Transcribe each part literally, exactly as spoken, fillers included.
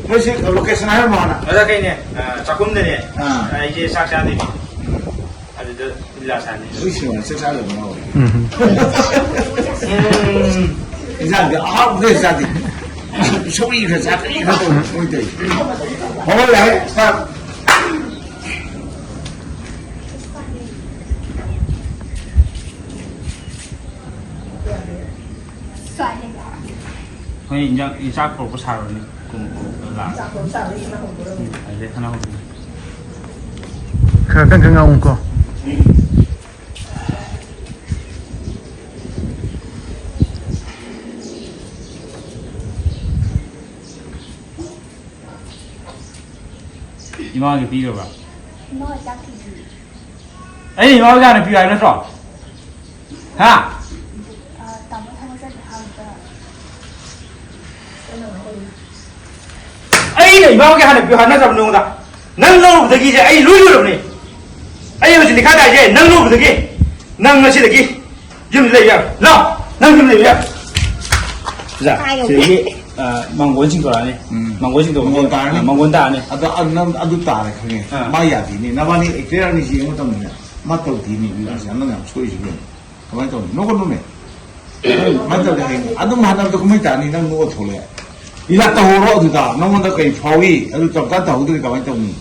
ꯅꯣꯏꯁꯤ ꯂꯣꯀꯦꯁꯟ ꯍꯥꯏꯔꯝꯃꯣ ꯍꯥꯟꯅ꯫ ꯑꯣꯖꯥ ꯀꯩꯅꯦ? ꯑ, ꯆꯥꯛꯈꯨꯝꯗꯅꯦ꯫ ꯑꯥ꯫ ꯑꯩꯁꯦ ꯆꯥꯛ ꯆꯥꯗꯣꯏꯅꯦ꯫ ꯑꯗꯨꯗ ꯂꯤꯂꯥ ꯁꯥꯟꯅꯩ꯫ ꯍꯧꯖꯤꯛ ꯁꯤꯅꯦꯃꯥ ꯆꯥꯛ ꯆꯥꯗꯣꯏꯕ ꯉꯥꯎꯔꯦ꯫ ꯎꯝ꯫ ꯎꯝ꯫ ꯏꯟꯖꯥꯡꯗꯤ ꯑꯍꯥꯎꯕꯗ ꯆꯥꯗꯦ꯫ ꯁꯧꯒ꯭ꯔꯤ ꯈꯔ ꯆꯥ, ꯀꯔꯤ ꯈꯔ ꯇꯧ, ꯃꯣꯏ ꯇꯧꯔꯤ꯫ ꯍꯣꯏ, ꯌꯥꯔꯦ, ꯆꯥꯛ꯫ ꯍꯣꯏ, ꯏꯟꯖꯥꯡ, ꯆꯥꯛ ꯄꯨꯔꯛꯄ ꯁꯥꯔꯨꯔꯅꯤ꯫ ꯀꯨꯝ-, ꯀꯨꯝ-, ꯂꯥꯛ-, ꯎꯝ, ꯑꯗꯩ ꯈꯠꯅ ꯍꯧꯗꯣꯏꯅꯤ꯫ ꯈꯔ ꯀꯟ ꯀꯟ ꯉꯥꯡꯉꯨꯀꯣ꯫ ꯏꯃꯥꯒꯤ ꯄꯤꯈ꯭ꯔꯕ? ꯏꯃꯥ ꯆꯥꯛ ꯊꯤꯗ꯭ꯔꯤ꯫ ꯑꯩ ꯏꯃꯥ ꯍꯣꯏ ꯍꯥꯟꯅ ꯄꯤꯌꯨ ꯍꯥꯏꯕ ꯅꯠꯇ꯭ꯔꯣ? ꯍꯥ? ꯑ, ꯇꯥꯃꯣ ꯊꯕꯛ ꯆꯠꯈ꯭ꯔꯀꯥꯟꯗ꯫ ꯑꯩꯅ ꯏꯃꯥ ꯍꯣꯏꯒꯤ ꯍꯥꯟꯅ ꯄꯤꯌꯨ ꯍꯥꯏꯕ ꯅꯠꯇ꯭ꯔꯕ ꯅꯉꯣꯟꯗ? ꯅꯪ ꯂꯧꯔꯨꯕꯗꯒꯤꯁꯦ ꯑꯩ ꯂꯣꯏ ꯂꯣꯏꯔꯕꯅꯤ꯫ ꯑꯩ ꯍꯧꯖꯤꯛ ꯅꯤꯡꯈꯥ ꯇꯥꯏꯁꯦ ꯅꯪ ꯂꯧꯔꯨꯕꯗꯒꯤ꯫ ꯅꯪ ꯉꯁꯤꯗꯒꯤ ꯌꯨꯝꯗ ꯂꯩꯕ ꯌꯥꯔꯣꯏ꯫ ꯂꯥꯎ! ꯅꯪ ꯌꯨꯝꯗ ꯂꯩꯕ ꯌꯥꯔꯣꯏ꯫ ꯑꯣꯖꯥ, ꯀꯥꯏ ꯌꯧꯒꯦ? ꯁꯤꯗꯒꯤ, ꯑ, ꯃꯥꯡꯒꯣꯟꯁꯤꯡ ꯇꯧꯔꯛꯑꯅꯤ꯫ ꯎꯝ꯫ ꯃꯥꯡꯒꯣꯟꯁꯤꯡ ꯇꯧꯔꯛꯑꯅꯤ꯫ ꯃꯥꯡꯒꯣꯟ ꯇꯥꯔꯅꯤ꯫ ꯑ, ꯃꯥꯡꯒꯣꯟ ꯇꯥꯔꯅꯤ꯫ ꯑꯗꯣ, ꯑ, ꯅꯪ ꯑꯗꯨ ꯇꯥꯔꯦ ꯈꯪꯉꯦ꯫ ꯑꯥ꯫ ꯃꯥ ꯌꯥꯗꯦꯅꯦ꯫ ꯅꯕꯥꯅꯤ ꯑꯦꯛꯇꯔ ꯑꯅꯤꯁꯤ ꯌꯦꯡꯕ ꯃꯇꯝꯗꯅꯦ, ꯃꯥ ꯇꯧꯗꯦꯅꯦ, ꯂꯤꯂꯥꯁꯦ꯫ ꯅꯪ ꯌꯥꯝ ꯁꯣꯏꯔꯤꯁꯦ ꯀꯩꯅꯣ? ꯀꯃꯥꯏꯅ ꯇꯧꯅꯤ? ꯅꯣꯛꯀꯅꯨꯅꯦ꯫ ꯅꯪ ꯀꯃꯥꯏꯅ ꯇꯧꯒꯦ ꯍꯌꯦꯡ? ꯑꯗꯨꯝ ꯍꯥꯟꯅꯕꯗ ꯀꯨꯝꯍꯩ ꯇꯥꯅꯤ, ꯅꯪ ꯅꯣꯛꯑ ꯊꯣꯛꯂꯛꯑꯦ꯫ ꯂꯤꯂꯥ ꯇꯧꯍꯧꯔꯣ ꯑꯗꯨꯗ꯫ ꯅꯉꯣꯟꯗ ꯀꯔꯤ ꯐꯥꯎꯏ? ꯑꯗꯨ ꯇꯞ ꯇꯥ ꯇꯧꯍꯧꯗ꯭ꯔꯗꯤ ꯀꯃꯥꯏꯅ ꯇꯧꯅꯤ?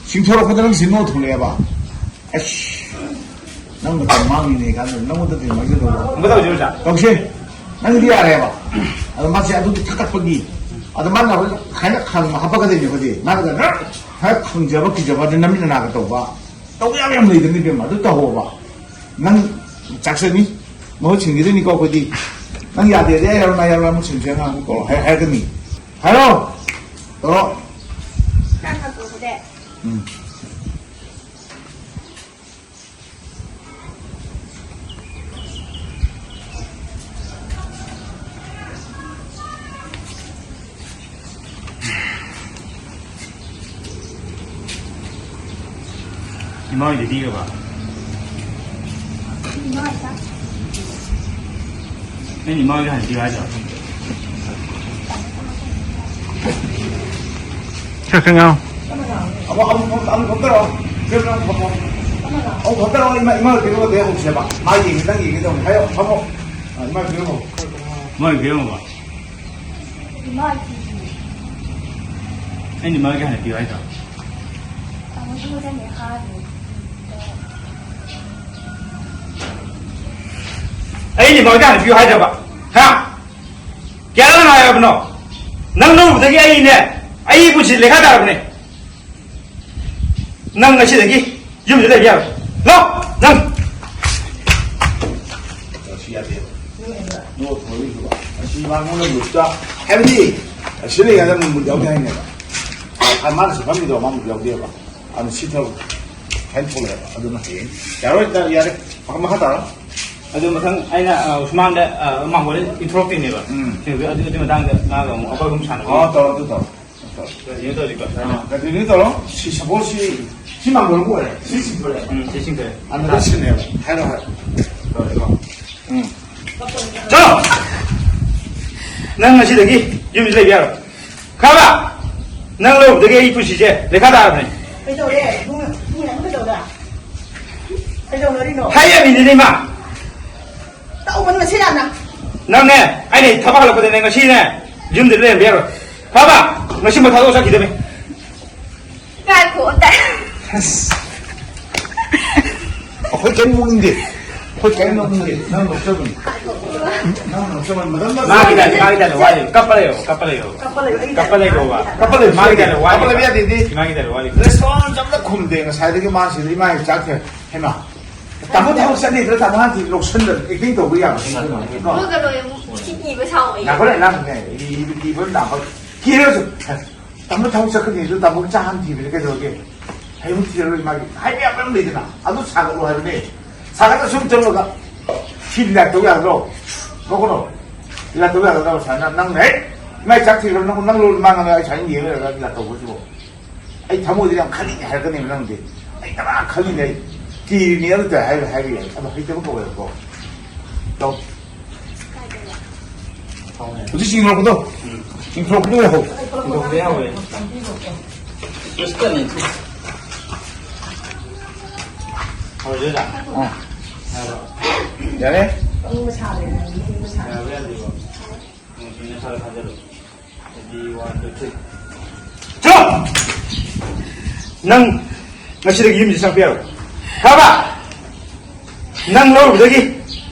ꯆꯤꯡꯊꯣꯔꯛꯄꯗ ꯅꯪ ꯁꯤ ꯅꯣꯛꯑ ꯊꯣꯛꯂꯛꯑꯦꯕ꯫ ꯑꯁ, ꯅꯪ ꯃꯇꯝ ꯃꯥꯡꯉꯤꯅꯦ ꯀꯥꯟꯗ ꯅꯪꯉꯣꯟꯗ ꯀꯩꯅꯣ ꯍꯥꯏꯖꯗꯧꯕ꯫ ꯑꯃꯨꯛꯀ ꯇꯧꯁꯤ, ꯑꯣꯖꯥ꯫ ꯇꯧꯁꯦ꯫ ꯅꯪꯒꯤꯗꯤ ꯌꯥꯔꯦꯕ꯫ ꯑꯗꯣ ꯃꯥꯁꯦ ꯑꯗꯨꯒꯤ ꯊꯥꯒꯠꯄꯒꯤ꯫ ꯑꯗꯣ ꯃꯥꯅ ꯍꯥꯏꯅ ꯈꯪ-, ꯍꯥꯞꯄꯛꯀꯗꯣꯏꯅꯦ ꯑꯩꯈꯣꯏꯗꯤ꯫ ꯃꯥꯅ ꯍꯥꯏ ꯈꯪꯖꯕ ꯀꯤꯖꯕ ꯑꯗꯩ ꯅꯃꯤꯠ ꯅꯅꯥꯒ ꯇꯧꯕ꯫ ꯇꯧꯕ ꯌꯥꯕ ꯌꯥꯝ ꯂꯩꯗꯅ, ꯏꯕꯦꯝꯃ꯫ ꯑꯗꯨ ꯇꯧꯍꯧꯕ꯫ ꯅꯪ ꯆꯥꯛꯆꯅꯤ꯫ ꯃꯍꯨꯠ ꯁꯤꯟꯈꯤꯗꯣꯏꯅꯤꯀꯣ ꯑꯩꯈꯣꯏꯗꯤ꯫ ꯅꯪ ꯌꯥꯗꯦꯗꯤ ꯑꯩ ꯌꯥꯔꯣ, ꯅꯥ ꯌꯥꯔꯣ, ꯑꯃꯨꯛ ꯁꯤꯟꯁꯦ ꯑꯉꯥꯡ ꯑꯃꯨꯛ ꯀꯧꯔꯣ ꯍꯥꯏ-, ꯍꯥꯏꯔꯛꯀꯅꯤ꯫ ꯍꯥꯏꯔꯣ꯫ ꯇꯧꯔꯣ꯫ ꯅꯪ ꯍꯥꯟꯇꯣꯛꯄꯗꯤ꯫ ꯎꯝ꯫ ꯏꯃꯥ ꯍꯣꯏꯗ ꯄꯤꯈ꯭ꯔꯕ? ꯏꯃꯥ ꯍꯣꯏꯗ꯫ ꯑꯩꯅ ꯏꯃꯥ ꯍꯣꯏꯗ ꯍꯥꯟꯅ ꯄꯤꯌꯨ ꯍꯥꯏꯗ꯭ꯔꯣ? ꯈꯔ ꯈꯔ ꯉꯥꯡꯉꯣ꯫ ꯑꯃꯨꯛ ꯑꯃꯨꯛ ꯑꯃꯨꯛ ꯐꯝꯗꯔꯛꯑꯣ꯫ ꯐꯤꯂꯝ ꯑꯃꯨꯛ ꯐꯝꯃꯣ꯫ ꯑꯃꯨꯛ ꯐꯝꯗꯔꯛꯑꯣ꯫ ꯏꯃꯥ ꯏꯃꯥ ꯀꯩꯅꯣꯗ ꯑꯃꯨꯛ ꯁꯦꯕ꯫ ꯃꯥ ꯌꯦꯡꯒꯦ ꯅꯪ ꯌꯦꯡꯒꯦ ꯇꯧꯅꯤ꯫ ꯍꯥꯏꯌꯣ ꯐꯝꯃꯣ꯫ ꯑ, ꯏꯃꯥ ꯀꯩꯅꯣ꯫ ꯃꯣꯏ ꯐꯤꯂꯝ ꯑꯃ꯫ ꯏꯃꯥ ꯇꯤꯚꯤ꯫ ꯑꯩꯅ ꯃꯥꯒꯤ ꯍꯥꯟꯅ ꯄꯤꯌꯨ ꯍꯥꯏꯗ꯭ꯔꯣ? ꯇꯥꯃꯣꯁꯨ ꯃꯊꯪꯗꯤ ꯍꯥꯏꯔꯅꯤ꯫ ꯑꯩꯅ ꯃꯥꯒꯤ ꯍꯥꯟꯅ ꯄꯤꯌꯨ ꯍꯥꯏꯗ꯭ꯔꯕ? ꯍꯥ? ꯀꯌꯥꯔꯛ ꯍꯥꯏꯔꯕꯅꯣ? ꯅꯪ ꯂꯧꯔꯨꯕꯗꯒꯤ ꯑꯩꯅꯦ, ꯑꯩꯒꯤ ꯄꯨꯟꯁꯤ ꯂꯩꯈꯥ ꯇꯥꯔꯕꯅꯦ꯫ ꯅꯪ ꯉꯁꯤꯗꯒꯤ ꯌꯨꯝꯗ ꯂꯩꯕ ꯌꯥꯔꯣꯏ꯫ ꯂꯥꯛ, ꯅꯪ꯫ ꯑꯁꯤ ꯌꯥꯗꯦꯕ꯫ ꯅꯣ ꯊꯣꯛꯂꯛꯏꯁꯤꯕ꯫ ꯑꯁꯤ ꯃꯥꯉꯣꯟꯗ ꯃꯨꯠꯇ, ꯍꯥꯏꯕꯗꯤ, ꯑꯁꯤ ꯂꯩꯀꯥꯟꯗ ꯃꯨꯠ ꯌꯥꯎꯗꯦ ꯍꯥꯏꯅꯦꯕ꯫ ꯑ, ꯃꯥꯅ ꯁꯤ ꯐꯝꯃꯤꯗꯣ ꯃꯥ ꯃꯨꯠ ꯌꯥꯎꯗꯦꯕ꯫ ꯑꯗꯨ ꯁꯤ ꯊꯕꯛ ꯍꯦꯟ ꯊꯣꯛꯂꯛꯑꯦꯕ꯫ ꯑꯗꯨꯅ ꯍꯌꯦꯡ ꯌꯥꯔꯣꯏ, ꯌꯥꯔꯦ꯫ ꯃꯈꯥ, ꯃꯈꯥ ꯇꯥꯔꯣ꯫ ꯑꯗꯨ ꯃꯊꯪ ꯑꯩꯅ, ꯑ, ꯁꯨꯃꯥꯡꯗ, ꯑ, ꯃꯥꯡꯒꯣꯜꯗ ꯏꯟꯊꯣꯔꯛꯇꯣꯏꯅꯦꯕ꯫ ꯎꯝ꯫ ꯑꯗꯨ, ꯑꯗꯨꯒꯤ ꯃꯇꯥꯡꯗ ꯉꯥꯡꯉꯒ ꯑꯃꯨꯛ ꯑꯩꯈꯣꯏ ꯑꯍꯨꯝ ꯁꯥꯟꯅꯕ꯫ ꯑꯣ, ꯇꯧꯔꯣ, ꯑꯗꯨ ꯇꯧꯔꯣ꯫ ꯀꯩꯅꯣ ꯇꯧꯔꯤꯀꯣ? ꯑꯥ, continue ꯇꯧꯔꯣ꯫ ꯁꯤ ꯁꯒꯣꯜ ꯁꯤ, ꯁꯤ ꯃꯥꯡꯒꯣꯜ ꯑꯃ ꯑꯣꯏꯔꯦ꯫ ꯁꯤ ꯁꯤꯡꯗꯣꯔꯦ꯫ ꯎꯝ, ꯁꯤ ꯁꯤꯡꯗꯣꯔꯦ꯫ ꯑꯗꯨꯗ ꯁꯤꯟꯅꯦꯕ꯫ ꯍꯥꯏꯔꯣ, ꯍꯥꯏꯔꯣ꯫ ꯇꯧꯔꯦꯀꯣ? ꯎꯝ꯫ ꯆꯠꯂꯣ! ꯅꯪ ꯉꯁꯤꯗꯒꯤ ꯌꯨꯝꯁꯤ ꯂꯩꯕ ꯌꯥꯔꯣꯏ꯫ ꯈꯪꯉꯕ? ꯅꯪ ꯂꯧꯕꯗꯒꯤ ꯑꯩ ꯄꯨꯟꯁꯤꯁꯦ ꯂꯩꯈꯥ ꯇꯥꯔꯕꯅꯦ꯫ ꯀꯩꯗꯧꯔꯦ? ꯏꯕꯨꯡ-, ꯏꯕꯨꯡ ꯑꯃ ꯀꯩꯗꯧꯔꯦ? ꯀꯩꯗꯧꯅꯔꯤꯅꯣ? ꯍꯥꯏꯔꯝꯃꯤꯅꯤꯅꯦ, ꯏꯃꯥ꯫ ꯇꯧꯕꯅꯤ ꯃꯁꯤ ꯌꯥꯝꯅ꯫ ꯅꯪꯅꯦ, ꯑꯩꯅ ꯊꯕꯛ ꯍꯜꯂꯛꯄꯗꯅꯦ, ꯉꯁꯤꯅꯦ, ꯌꯨꯝꯗ ꯂꯩꯔꯝꯕ ꯌꯥꯔꯣꯏ꯫ ꯈꯪꯉꯕ? ꯉꯁꯤꯃꯛ ꯊꯥꯗꯣꯛꯑ ꯆꯠꯈꯤꯗꯕꯅꯤ꯫ ꯉꯥꯏꯈꯣ ꯑꯝꯇ꯫ ꯑꯁ꯫ ꯑꯩꯈꯣꯏ ꯀꯔꯤꯝ ꯅꯣꯛꯅꯤꯡꯗꯦ꯫ ꯑꯩꯈꯣꯏ ꯀꯔꯤꯝ ꯅꯣꯛꯅꯤꯡꯗꯦ꯫ ꯅꯪ ꯅꯣꯛꯆꯕꯅꯤ꯫ ꯅꯪ ꯅꯣꯛꯆꯕꯅꯤ꯫ ꯃꯇꯝ ꯃꯥꯒꯤ ꯗꯥꯏꯂꯣꯛ, ꯃꯥꯒꯤ ꯗꯥꯏꯂꯣꯛ ꯋꯥꯠꯂꯤ꯫ ꯀꯞꯄ ꯂꯩꯌꯣ, ꯀꯞꯄ ꯂꯩꯌꯣ꯫ ꯀꯞꯄ ꯂꯩꯌꯣ꯫ ꯀꯞꯄ ꯂꯩꯌꯣꯕ꯫ ꯀꯞꯄ ꯂꯩꯕ ꯃꯥꯒꯤ ꯌꯥꯗꯦ꯫ ꯗꯥꯏꯂꯣꯛ ꯋꯥꯠꯂꯤ꯫ ꯀꯞꯄ ꯂꯩꯕ ꯌꯥꯗꯦꯗꯤ꯫ ꯃꯥꯒꯤ ꯗꯥꯏꯂꯣꯛ ꯋꯥꯠꯂꯤ꯫ Response ꯑꯝꯇ ꯈꯨꯝꯗꯦ ꯉꯁꯥꯏꯗꯒꯤ ꯃꯥꯁꯤꯗꯤ꯫ ꯃꯥꯒꯤ ꯆꯥꯛꯁꯦ꯫ ꯍꯩꯃꯥ꯫ ꯇꯥꯃꯣ ꯊꯕꯛ ꯆꯠꯅꯤꯗ꯭ꯔꯥ? ꯇꯥꯃꯣ ꯍꯥꯟꯅ ꯂꯧꯁꯟꯗꯅ acting ꯇꯧꯕ ꯌꯥꯕ ꯅꯠꯇꯦ꯫ ꯃꯣꯏꯒ ꯂꯣꯏ ꯑꯃꯨꯛ ꯀꯤꯕ ꯁꯥꯎꯋꯦ꯫ ꯉꯥꯏꯈꯣꯅꯦ, ꯅꯪꯅꯦ, ꯏ-, ꯏ-, ꯏꯕ ꯅꯥꯕ ꯀꯤꯔꯁꯨ꯫ ꯇꯥꯃꯣ ꯊꯕꯛ ꯆꯠꯀꯅꯤ ꯑꯗꯨ ꯇꯥꯃꯣꯒꯤ ꯆꯥ ꯍꯥꯟꯅ ꯊꯤꯕꯅꯤ ꯀꯩꯗꯧꯔꯒꯦ? ꯍꯌꯦꯡ ꯊꯤꯔꯔꯣꯏ ꯃꯥꯒꯤ꯫ ꯍꯥꯏꯕ ꯌꯥꯕ ꯑꯃ ꯂꯩꯗꯅ, ꯑꯗꯨ ꯁꯥꯒꯠꯂꯣ ꯍꯥꯏꯕꯅꯦ꯫ ꯁꯥꯒꯠꯂ ꯁꯨꯝ ꯆꯠꯂꯒ ꯁꯤ ꯂꯥꯏ ꯇꯧ ꯌꯥꯒꯗ꯭ꯔꯣ? ꯅꯣꯛꯀꯅꯣ꯫ ꯂꯥꯏ ꯇꯧ ꯌꯥꯒꯗ꯭ꯔꯣ? ꯁꯨꯃꯥꯏꯅ ꯅꯪꯅ ꯍꯦꯛ ꯏꯃꯥꯏ ꯆꯥꯛ ꯊꯤꯔꯕ ꯅꯪ, ꯅꯪ ꯂꯣꯟ ꯃꯥꯡꯉꯒ ꯑꯩ ꯁꯨꯃꯥꯏꯅ ꯌꯦꯡ ꯂꯩꯔꯒ ꯂꯥꯏ ꯇꯧꯕꯁꯤꯕꯣ? ꯑꯩ ꯊꯃꯣꯏꯗ ꯌꯥꯝ ꯈꯜꯂꯤꯅꯦ ꯍꯥꯏꯔꯛꯀꯅꯦꯕ ꯅꯪꯗꯤ꯫ ꯑꯩ ꯇꯔꯥ ꯈꯜꯂꯤꯅꯦ ꯑꯩ꯫ ꯀꯤꯔꯤꯅꯦ ꯑꯗꯨ ꯇꯧꯔꯦ ꯍꯥꯏꯕ, ꯍꯥꯏꯕ ꯌꯥꯏ꯫ ꯑꯗꯣ ꯍꯩꯇꯕ ꯀꯧꯋꯦꯕꯀꯣ꯫ ꯇꯧ꯫ ꯍꯧꯖꯤꯛ ꯆꯤꯡ ꯂꯧꯔꯛꯄꯗꯣ? ꯆꯤꯡꯊꯣꯛꯄꯗꯤ ꯑꯣꯏꯍꯧ꯫ ꯆꯤꯡꯊꯣꯛꯄꯗꯤ ꯌꯥꯎꯔꯦ꯫ ꯍꯧꯔꯁꯤꯔꯥ? ꯑꯥ꯫ ꯌꯥꯔꯕ? ꯌꯥꯔꯦ? ꯌꯥꯔꯕ ꯌꯥꯗ꯭ꯔꯤꯕꯣ? ꯎꯝ, ꯅꯁꯥꯗ ꯈꯟꯖꯜꯂꯨ꯫ Ready, one, two, three. ꯆꯣ! ꯅꯪ ꯉꯁꯤꯗꯒꯤ ꯌꯨꯝꯁꯤ ꯆꯪꯉꯛꯄ ꯌꯥꯔꯣꯏ꯫ ꯈꯪꯉꯕ? ꯅꯪ ꯂꯧꯔꯨꯕꯗꯒꯤ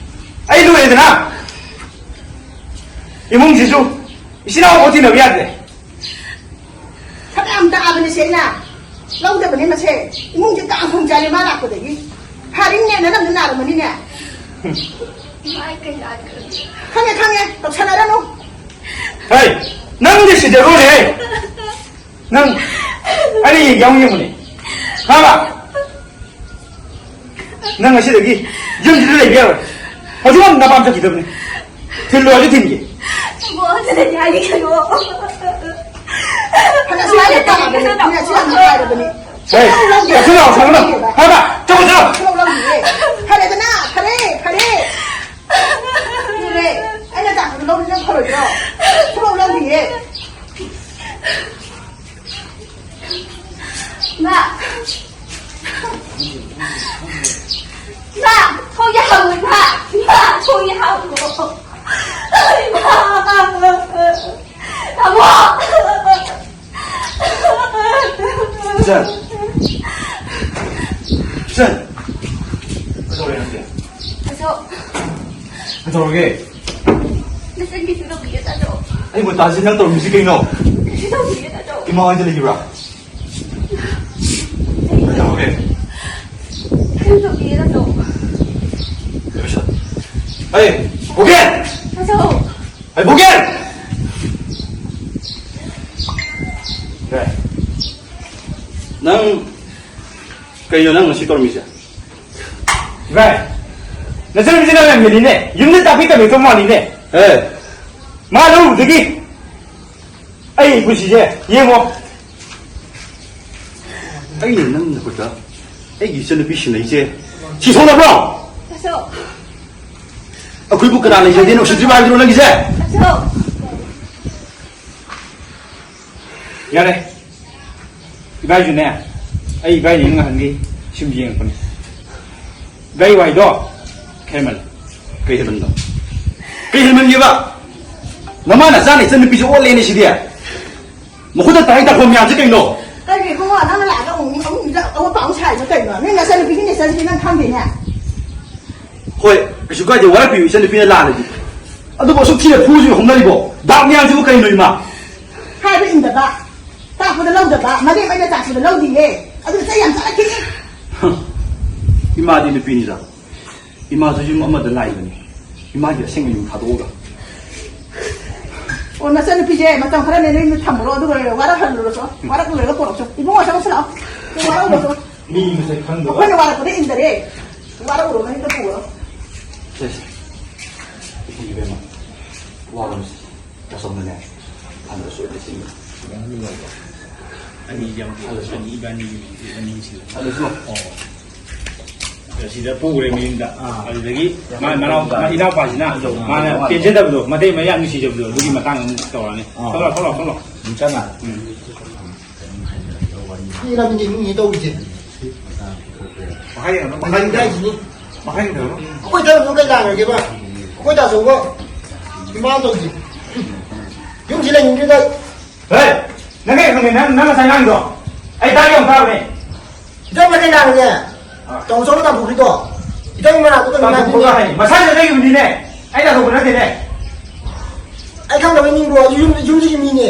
ꯑꯩ ꯂꯣꯏꯔꯦꯗꯅ꯫ ꯏꯃꯨꯡꯁꯤꯁꯨ ꯏꯆꯤꯟ ꯏꯅꯥꯎ ꯄꯣꯠ ꯊꯤꯅꯕ ꯌꯥꯗ꯭ꯔꯦ꯫ ꯐꯅꯌꯥꯝ ꯇꯥꯛꯑꯕꯅꯦ ꯁꯦ ꯑꯩꯅ꯫ ꯂꯧꯗꯕꯅꯦ ꯃꯁꯦ꯫ ꯏꯃꯨꯡꯁꯦ ꯀꯥꯡ ꯈꯣꯡ ꯆꯥꯏꯔꯦ ꯃꯥ ꯂꯥꯛꯄꯗꯒꯤ꯫ ꯐꯔꯤꯅꯦ, ꯅꯅꯝꯁꯨ ꯅꯥꯔꯝꯃꯅꯤꯅꯦ꯫ ꯃꯥꯏ ꯀꯩ ꯂꯥꯟꯈ꯭ꯔꯒꯦ? ꯈꯪꯉꯦ, ꯈꯪꯉꯦ꯫ ꯇꯧꯁꯟꯅꯔꯅꯨ꯫ ꯍꯩ, ꯅꯪꯗꯤ ꯁꯤꯗꯔꯣꯅꯦ꯫ ꯅꯪ ꯑꯩꯅ ꯌꯦꯡꯒꯦ ꯌꯥꯎꯅ ꯌꯦꯡꯉꯨꯅꯦ꯫ ꯈꯪꯉꯕ? ꯅꯪ ꯉꯁꯤꯗꯒꯤ ꯌꯨꯝꯁꯤꯗ ꯂꯩꯕ ꯌꯥꯔꯣꯏ꯫ ꯍꯧꯖꯤꯛꯃꯛ ꯅꯄꯥꯝ ꯆꯠꯈꯤꯗꯕꯅꯤ꯫ ꯊꯤꯜꯂꯨ ꯍꯥꯏꯁꯨ ꯊꯤꯟꯒꯦ꯫ ꯏꯕꯣ, ꯑꯗꯨꯗꯗꯤ ꯍꯥꯏꯕꯤꯒꯅꯨ꯫ ꯐꯅꯁꯨ ꯍꯥꯏꯅ ꯇꯥꯕꯅꯤ, ꯐꯅꯁꯨ ꯌꯥꯝ ꯅꯨꯡꯉꯥꯏꯔꯕꯅꯤ꯫ ꯍꯦ, ꯆꯠꯁꯤꯜꯂꯣ, ꯆꯠꯁꯤꯜꯂꯣ꯫ ꯍꯥꯏꯕ, ꯆꯠꯂꯣ, ꯆꯠꯂꯣ꯫ ꯁꯨꯡꯂꯧ ꯂꯧꯈꯤꯌꯦ꯫ ꯐꯔꯦꯗꯅ, ꯐꯔꯦ, ꯐꯔꯦ꯫ ꯐꯔꯦ꯫ ꯑꯩꯅ ꯇꯥꯛꯄꯗꯣ ꯂꯧꯔꯗꯤ ꯅꯪ ꯐꯔꯣꯏꯗ꯭ꯔꯣ? ꯁꯨꯡꯂꯧ ꯂꯧꯈꯤꯌꯦ꯫ ꯃꯥ! ꯃꯥ! ꯊꯣꯡ ꯌꯥꯍꯧ, ꯃꯥ! ꯃꯥ! ꯊꯣꯡ ꯌꯥꯍꯧ! ꯃꯥ! ꯇꯥꯃꯣ! ꯏꯆꯟ! ꯏꯆꯟ! ꯀꯩꯗꯧꯔꯦ ꯅꯪꯗꯤ? ꯑꯗꯣ, ꯀꯩꯗꯧꯔꯒꯦ? ꯅꯆꯟꯒꯤꯁꯨ ꯇꯧꯕꯤꯒꯦ ꯇꯥꯗ꯭ꯔꯣ? ꯑꯩꯕꯨ ꯇꯥꯁꯤ ꯅꯪ ꯇꯧꯔꯝꯃꯤꯁꯤ ꯀꯩꯅꯣ? ꯀꯩꯁꯨ ꯇꯧꯕꯤꯒꯦ ꯇꯥꯗ꯭ꯔꯣ? ꯏꯃꯥ ꯍꯣꯏꯗ ꯂꯩꯈꯤꯕ꯭ꯔꯥ? ꯀꯩꯗꯧꯔꯒꯦ? ꯀꯩꯁꯨ ꯇꯧꯕꯤꯒꯦ ꯇꯥꯗ꯭ꯔꯣ? ꯂꯣꯏꯁꯟ꯫ ꯍꯩ, ꯕꯣꯀꯦꯟ! ꯇꯥꯗ꯭ꯔꯣ? ꯍꯩ, ꯕꯣꯀꯦꯟ! ꯚꯥꯏ, ꯅꯪ ꯀꯩꯅꯣ ꯅꯪ ꯉꯁꯤ ꯇꯧꯔꯝꯃꯤꯁꯦ? ꯚꯥꯏ, ꯅꯆꯟꯅꯨꯄꯤꯁꯦ ꯅꯪ ꯌꯥꯝ ꯍꯦꯜꯂꯤꯅꯦ꯫ ꯌꯨꯝꯗ ꯇꯥꯛꯄꯤ ꯇꯝꯕꯤꯗꯧ ꯃꯥꯜꯂꯤꯅꯦ꯫ ꯑꯦ꯫ ꯃꯥ ꯂꯧꯔꯨꯕꯗꯒꯤ ꯑꯩ ꯄꯨꯟꯁꯤꯁꯦ ꯌꯦꯡꯉꯣ꯫ ꯑꯩꯅ ꯅꯪ ꯅꯈꯨꯠꯇ ꯑꯩꯒꯤ ꯏꯆꯟꯅꯨꯄꯤ ꯁꯤꯟꯅꯩꯁꯦ ꯁꯤ ꯁꯣꯛꯅꯕ꯭ꯔꯣ? ꯑꯁꯣꯛ! ꯑꯩꯈꯣꯏꯕꯨ ꯀꯅꯥ ꯂꯩꯖꯗꯦꯅ ꯎꯁꯤꯠꯇ꯭ꯔꯤꯕ ꯍꯥꯏꯕꯗꯨꯔꯣ ꯅꯪꯒꯤꯁꯦ? ꯑꯁꯣꯛ! ꯌꯥꯔꯦ꯫ ꯏꯕꯥꯏꯁꯨꯅꯦ, ꯑꯩ ꯏꯕꯥꯏꯅꯦ ꯉꯍꯥꯟꯒꯤ ꯁꯨꯝ ꯌꯦꯡꯉꯛꯄꯅꯦ꯫ ꯏꯕꯥꯏ ꯋꯥꯏꯗꯣ ꯈꯦꯃꯜ꯫ ꯀꯩ ꯍꯦꯃꯟꯗꯣ? ꯀꯩ ꯍꯦꯃꯟꯒꯦꯕ? ꯅꯃꯥꯅ ꯆꯥꯅ ꯏꯆꯟ ꯅꯨꯄꯤꯁꯦ ꯑꯣꯠꯂꯦꯅꯦ ꯁꯤꯗꯤ꯫ ꯃꯈꯨꯠꯇ ꯇꯥꯏ ꯇꯥꯐꯝ ꯃꯌꯥꯝꯁꯦ ꯀꯩꯅꯣ? ꯀꯩꯅꯣ ꯏꯕꯨꯡꯉꯣ, ꯅꯪꯅ ꯂꯥꯛꯑꯒ ꯑꯃꯨꯛ, ꯑꯃꯨꯛ ꯑꯃꯨꯛ ꯑꯋꯥꯠꯄ ꯑꯃꯨꯛ ꯁꯥꯏꯗꯣ ꯀꯩꯅꯣ? ꯅꯪ ꯅꯆꯟꯅꯨꯄꯤꯒꯤ ꯅꯦꯆꯔꯁꯤꯗꯤ ꯅꯪ ꯈꯪꯗꯦꯅꯦ꯫ ꯍꯣꯏ, ꯀꯩꯁꯨ ꯀꯥꯏꯗꯦ, ꯋꯥꯔꯛꯄꯤꯌꯨ, ꯏꯆꯟꯅꯨꯄꯤꯅ ꯂꯥꯜꯂꯗꯤ꯫ ꯑꯗꯨꯕꯨ ꯑꯁꯨꯛ ꯊꯤꯅ ꯐꯨꯁꯤꯅ ꯍꯧꯅꯔꯤꯕꯣ? ꯗꯥꯛ ꯃꯌꯥꯝꯁꯤꯕꯨ ꯀꯩꯅꯣ, ꯏꯃꯥ? ꯍꯥꯏꯕ ꯏꯟꯗꯕ, ꯇꯥꯛꯄꯗ ꯂꯧꯗꯕ, ꯃꯔꯦꯝ ꯑꯩꯅ ꯇꯥꯛꯄꯗ ꯂꯧꯗꯤꯌꯦ꯫ ꯑꯗꯨ ꯆꯩ ꯌꯥꯝ ꯆꯥꯔꯛꯈꯤꯅꯤ꯫ ꯏꯃꯥꯗꯤ ꯅꯨꯄꯤꯅꯤꯗ꯫ ꯏꯃꯥꯁꯨ ꯌꯨꯝ ꯑꯃꯗ ꯂꯥꯛꯏꯕꯅꯤ꯫ ꯏꯃꯥꯒꯤ ꯑꯁꯦꯡꯕ ꯌꯨꯝ ꯊꯥꯗꯣꯛꯑꯒ꯫ ꯑꯣ, ꯅꯆꯟꯅꯨꯄꯤꯁꯦ ꯃꯇꯝ ꯈꯔꯅꯦ ꯅꯣꯏ ꯌꯨꯝꯗ ꯊꯝꯃꯨꯔꯣ, ꯑꯗꯨꯒ ꯋꯥꯔꯛꯍꯜꯂꯨꯔꯣ ꯆꯣ꯫ ꯋꯥꯔꯛ ꯂꯣꯏꯔꯒ ꯄꯨꯔꯛꯑꯣ ꯆꯣ꯫ ꯏꯕꯨꯡꯉꯣ, ꯆꯪꯉꯛꯑꯣ ꯂꯥꯛꯑꯣ꯫ ꯋꯥꯔꯛꯎꯔꯣ ꯆꯣ꯫ ꯃꯤ ꯃꯁꯛ ꯈꯪꯗꯕ꯫ ꯑꯩꯈꯣꯏꯅ ꯋꯥꯔꯛꯄꯗ ꯏꯟꯗꯔꯦ꯫ ꯋꯥꯔꯛꯎꯔꯣ, ꯃꯅꯤꯡꯗ ꯄꯨꯔꯣ꯫ ꯁꯦ, ꯁꯦ꯫ ꯏꯕꯦꯝꯃ, ꯋꯥꯒꯅꯨꯁꯦ꯫ ꯇꯁꯣꯝꯅꯅꯦ꯫ ꯐꯅ ꯁꯣꯏꯗ ꯁꯤꯡꯉꯤ꯫ ꯑꯅꯤ ꯌꯥꯎꯗꯦ꯫ ꯑꯅꯤ ꯏꯕꯥꯅꯤꯒꯤ ꯃꯤꯡꯁꯦ ꯑꯅꯤ ꯁꯤꯜꯂꯦ꯫ ꯑꯗꯨꯁꯨ꯫ ꯑꯣ꯫ ꯑꯗ ꯁꯤꯗ ꯄꯨꯈ꯭ꯔꯦ ꯃꯌꯨꯝꯗ꯫ ꯑꯥ꯫ ꯑꯗꯨꯗꯒꯤ ꯃꯥ ꯃꯅꯥꯎ-, ꯃꯥ ꯏꯅꯥꯎꯄꯥꯁꯤꯅ ꯑꯥ꯫ ꯃꯥꯅ ꯄꯦꯟꯖꯗꯕꯗꯣ, ꯃꯇꯩ ꯃꯌꯥꯝ ꯅꯨꯡꯁꯤꯖꯕꯗꯣ, ꯑꯗꯨꯒꯤ ꯃꯇꯥꯡꯗ ꯑꯃꯨꯛ ꯇꯧꯔꯛꯑꯅꯤ꯫ ꯑꯥ꯫ ꯊꯣꯛꯂꯛꯑꯣ, ꯊꯣꯛꯂꯛꯑꯣ, ꯊꯣꯛꯂꯛꯑꯣ꯫ ꯃꯤꯆꯪꯉꯥ꯫ ꯎꯝ꯫ ꯄꯤꯔꯕꯅꯤ ꯃꯤ ꯇꯧꯔꯤꯁꯦ꯫ ꯄꯥꯈꯪ ꯌꯦꯡꯉꯣ, ꯄꯥꯈꯪ ꯌꯦꯡꯉꯣ꯫ ꯄꯥꯈꯪ ꯌꯦꯡꯉꯣ꯫ ꯑꯩꯈꯣꯏ ꯊꯕꯛꯇꯨ ꯀꯩ ꯂꯥꯛꯑꯒꯦꯕ? ꯑꯩꯈꯣꯏ ꯇꯥꯆꯧꯕ ꯏꯃꯥ ꯇꯧꯁꯤ꯫ ꯌꯨꯝꯁꯤ ꯂꯩꯅꯤꯡꯗ꯭ꯔꯤꯗ꯫ ꯍꯦ! ꯅꯪ ꯀꯩ ꯈꯪꯉꯦ? ꯅꯪ, ꯅꯪ ꯉꯁꯥꯏ ꯉꯥꯡꯉꯤꯗꯣ? ꯑꯩ ꯇꯥꯒꯦ ꯑꯃꯨꯛ ꯇꯥꯕꯅꯦ꯫ ꯏꯆꯧ ꯀꯩ ꯂꯥꯛꯑꯒꯦ? ꯑꯥ꯫ ꯇꯧ ꯆꯧ ꯇꯥꯟꯊꯣꯛꯈ꯭ꯔꯤꯗꯣ꯫ ꯏꯆꯧ ꯃꯅꯥꯛꯇꯨꯗ ꯇꯥꯟꯊꯣꯛꯄꯒ ꯉꯥꯏꯕꯅꯤꯅꯦ꯫ ꯍꯥꯏ꯫ ꯃꯁꯥꯅ ꯂꯩꯕꯅꯤꯅꯦ꯫ ꯑꯩ ꯇꯥꯟꯊꯣꯛꯄ ꯅꯠꯇꯦꯅꯦ꯫ ꯑꯩ ꯈꯪꯗꯕꯩ ꯅꯤꯡꯕ꯭ꯔꯣ? ꯑꯗꯨ ꯌꯨꯝ, ꯌꯨꯝꯁꯤꯒꯤ ꯃꯤꯅꯦ꯫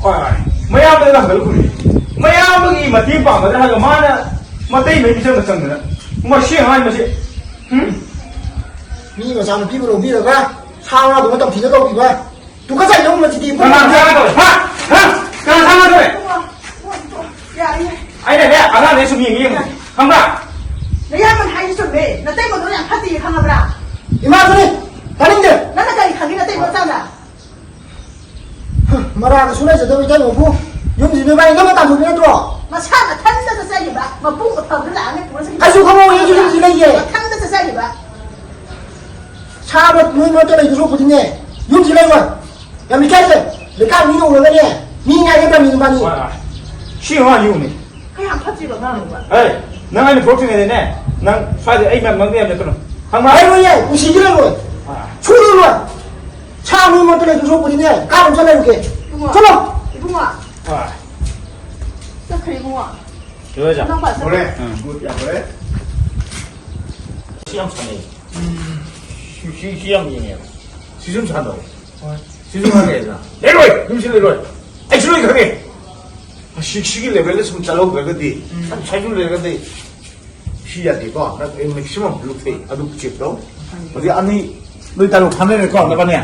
ꯍꯣꯏ, ꯍꯣꯏ꯫ ꯃꯌꯥꯝꯕꯗ ꯍꯪꯒꯠꯂꯛꯄꯅꯤ꯫ ꯃꯌꯥꯝꯕꯒꯤ ꯃꯇꯦꯡ ꯄꯥꯡꯒꯗ꯭ꯔꯥ ꯍꯥꯏꯔꯒ ꯃꯥꯅ ꯃꯇꯩ ꯃꯩ ꯃꯤꯆꯪꯗ ꯆꯪꯗꯅ꯫ ꯃꯁꯤ ꯑꯉꯥꯡ ꯃꯁꯤ꯫ ꯎꯝ? ꯃꯤ ꯃꯆꯥꯅꯨꯄꯤꯕꯨ ꯂꯧꯕꯤꯔꯒ ꯁꯥ ꯉꯥꯗꯧꯅ ꯇꯝꯊꯤꯅ ꯇꯧꯕꯤꯕ꯫ ꯇꯨꯀꯠꯆꯩ ꯅꯪ ꯃꯁꯤꯗꯤ꯫ ꯀꯅꯥ ꯃꯆꯥ ꯅꯠꯇꯕ? ꯍꯥ? ꯍꯥ? ꯀꯅꯥ ꯃꯆꯥ ꯅꯠꯇꯕ? ꯌꯥꯔꯦ, ꯌꯥꯔꯦ꯫ ꯑꯩꯅꯅꯦ, ꯑꯉꯥꯡꯅꯦ ꯁꯨꯝ ꯌꯦꯡꯉꯤ ꯌꯦꯡꯉꯤ꯫ ꯈꯪꯕ꯭ꯔꯥ? ꯅꯌꯥꯝꯕꯅ ꯍꯥꯏꯔꯤꯁꯦ ꯆꯨꯝꯃꯦ꯫ ꯅꯇꯩꯃꯗꯣ ꯌꯥꯝ ꯐꯠꯇꯦ, ꯈꯪꯉꯕ꯭ꯔꯥ? ꯏꯃꯥꯁꯨꯅꯤ꯫ ꯇꯥꯅꯤꯡꯗꯦ꯫ ꯅꯪꯅ ꯀꯔꯤ ꯈꯪꯉꯤ ꯅꯇꯩꯃ ꯆꯥꯅ? ꯃꯔꯥꯒ ꯁꯨꯡꯂꯩꯖꯗꯕ ꯏꯇꯩꯃꯕꯨ ꯌꯨꯝꯁꯤꯗ ꯏꯕꯥꯅꯤ ꯅꯝꯃ ꯇꯥꯟꯊꯣꯛꯄ ꯅꯠꯇ꯭ꯔꯣ? ꯃꯁꯥ ꯃꯊꯟꯇ ꯆꯠꯆꯈꯤꯕ, ꯃꯄꯨ ꯑꯐꯕꯗ ꯂꯥꯛꯑꯒ ꯄꯨꯔꯁꯤ꯫ ꯑꯩꯁꯨ ꯈꯪꯍꯧꯋꯦ, ꯑꯩꯁꯨ ꯌꯨꯝꯁꯤ ꯂꯩꯌꯦ꯫ ꯃꯊꯟꯇ ꯆꯠꯆꯈꯤꯕ꯫ ꯁꯥꯕ ꯅꯣꯏ ꯃꯔꯛꯇ ꯂꯩꯗꯧ ꯁꯔꯨꯛꯄꯨꯗꯤꯅꯦ, ꯌꯨꯝꯁꯤ ꯂꯩꯔꯣꯏ꯫ ꯌꯥꯝ ꯏꯀꯥꯏꯖꯩ꯫ ꯂꯩꯀꯥꯏ ꯃꯤ ꯌꯧꯔꯒꯅꯦ, ꯃꯤ ꯉꯥꯏꯒꯗꯕꯅꯤ ꯅꯨꯄꯥꯅꯤ꯫ ꯍꯣꯏ, ꯍꯣꯏ꯫ ꯁꯤ ꯑꯉꯥꯡ ꯌꯨꯝꯅꯤ꯫ ꯀꯌꯥꯝ ꯐꯠꯇ꯭ꯔꯤꯕ ꯑꯉꯥꯡꯅꯣꯕ? ꯍꯦ, ꯅꯪ ꯑꯩꯅ ꯄꯨꯔꯛꯇ꯭ꯔꯤꯉꯩꯗꯅꯦ, ꯅꯪ ꯁ꯭ꯋꯥꯏꯗ ꯑꯩ ꯃꯔꯝ ꯉꯥꯡꯕ ꯌꯥꯝ ꯅꯠꯇꯅ ꯍꯪꯕ ꯍꯥꯏ꯫ ꯍꯥꯏꯔꯣꯏꯌꯦ, ꯅꯨꯡꯁꯤꯗꯤ ꯂꯩꯔꯣꯏ꯫ ꯍꯣꯏ꯫ ꯁꯨꯔꯨꯅꯨ꯫ ꯁꯥ ꯅꯣꯏꯃꯛꯇ ꯂꯩꯗꯧ ꯁꯔꯨꯛꯄꯨꯗꯤꯅꯦ, ꯀꯥ ꯑꯗꯨꯝ ꯆꯠꯂ ꯂꯩꯔꯨꯒꯦ꯫ ꯏꯕꯨꯡꯉꯣ꯫ ꯆꯠꯂꯣ꯫ ꯏꯕꯨꯡꯉꯣ꯫ ꯍꯣꯏ꯫ ꯆꯠꯈ꯭ꯔꯦ ꯏꯕꯨꯡꯉꯣ꯫ ꯂꯣꯏꯔꯦ꯫ ꯅꯪ ꯄꯥ ꯆꯠꯈ꯭ꯔꯦ꯫ ꯂꯣꯏꯔꯦ꯫ ꯎꯝ꯫ ꯒꯨꯗ ꯌꯥꯝ ꯐꯔꯦ꯫ ꯁꯤ ꯌꯥꯝ ꯁꯥꯟꯅꯩ꯫ ꯁꯤ, ꯁꯤ, ꯁꯤ ꯌꯥꯝ ꯌꯦꯡꯉꯦꯕ꯫ ꯁꯤꯁꯨ ꯌꯥꯝ ꯁꯥꯟꯅꯧ꯫ ꯁꯤꯁꯨ ꯍꯥꯏꯔꯛꯑꯦꯗꯅ꯫ ꯂꯩꯔꯣꯏ! ꯌꯨꯝꯁꯤ ꯂꯩꯔꯣꯏ! ꯑꯩꯁꯨ ꯂꯣꯏ ꯈꯪꯉꯦ! ꯁꯤ, ꯁꯤꯒꯤ ꯂꯦꯚꯦꯜꯗ ꯁꯨꯝ ꯆꯠꯍꯧꯗ꯭ꯔꯒꯗꯤ, ꯁꯨꯝ ꯁꯥꯏꯁꯨꯝ ꯂꯩꯔꯒꯗꯤ, ꯁꯤ ꯌꯥꯗꯦꯀꯣ꯫ ꯅꯪ ꯑꯩ ꯃꯦꯛꯁꯤꯃꯝ ꯂꯨꯞꯊꯩ꯫ ꯑꯗꯨ ꯆꯦꯛ ꯇꯧ꯫ ꯍꯧꯖꯤꯛ ꯑꯅꯤ, ꯅꯣꯏ ꯇꯔꯨꯛ ꯐꯥꯅꯔꯦꯀꯣ, ꯅꯕꯥꯅꯤ?